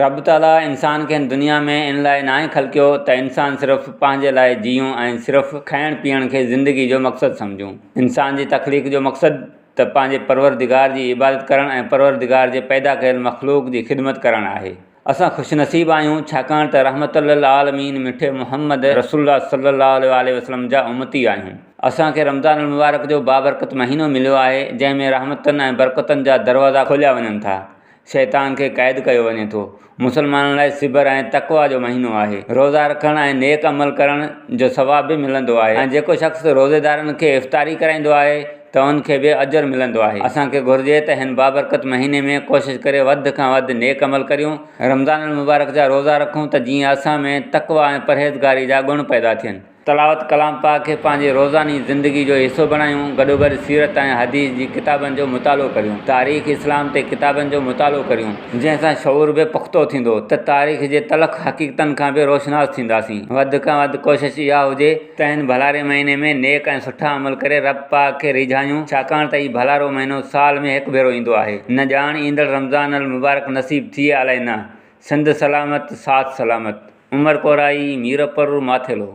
رب تعاليٰ انسان کي هن دنيا ۾ ان لاء ناهي خلقيو ته انسان صرف پنهنجي لاء جيئون ۽ صرف کائڻ پيئڻ کي زندگي جو مقصد سمجهون. انسان جي تخليق جو مقصد ته پنهنجي پروردگار جي عبادت ڪرڻ ۽ پروردگار جي پيدا ڪيل مخلوق جي خدمت ڪرڻ آهي. اسان خوش نصيب آهيون ڇاڪاڻ ته رحمت للعالمين مٺي محمد رسول الله صلي الله عليه واٰله وسلم جا امتي آهيون. اسان کي رمضان المبارڪ جو بابرڪت مهينو مليو آهي جنهن ۾ رحمتن ۽ برڪتن جا دروازا کوليا وڃن ٿا. شيطان کي قيد ڪيو وڃي ٿو. مسلمانن لاء صبر ۽ تقويٰ جو مهينو آهي. روزا رکڻ ۽ نيڪ عمل ڪرڻ جو ثواب به ملندو آهي ۽ جيڪو شخص روزيدارن کي افطاري ڪرائيندو آهي ته ان کي به اجر ملندو آهي. اسان کي گهرجي ته هن بابرڪت مهيني ۾ ڪوشش ڪري وڌ کان وڌ نيڪ عمل ڪريون، رمضان المبارڪ جا روزا رکون ته جيئن اسان ۾ تقويٰ ۽ پرهيزگاري جا گڻ پيدا ٿين. تلاوت ڪلام پاڪ کي پنهنجي روزاني زندگي جو حصو بڻايون، گڏوگڏ سيرت ۽ حديث جي ڪتابن جو مطالعو ڪريون، تاريخ اسلام تي ڪتابن جو مطالعو ڪريون، جنهن سان شعور به پختو ٿيندو ته تاريخ جي تلخ حقيقتن کان به روشناس ٿينداسين. وڌ کان وڌ ڪوشش اها هجي ته هن ڀلاري مهيني ۾ نيڪ ۽ سٺا عمل ڪري رب پاڪ کي ريجهايون، ڇاڪاڻ ته هي ڀلارو مهينو سال ۾ هڪ ڀيرو ايندو آهي. نه ڄاڻ ايندڙ رمضان المبارڪ نصيب ٿئي الائي نه. سنڌ سلامت ساٿ سلامت. عمر ڪورائي، ميرپور ماٿيلو.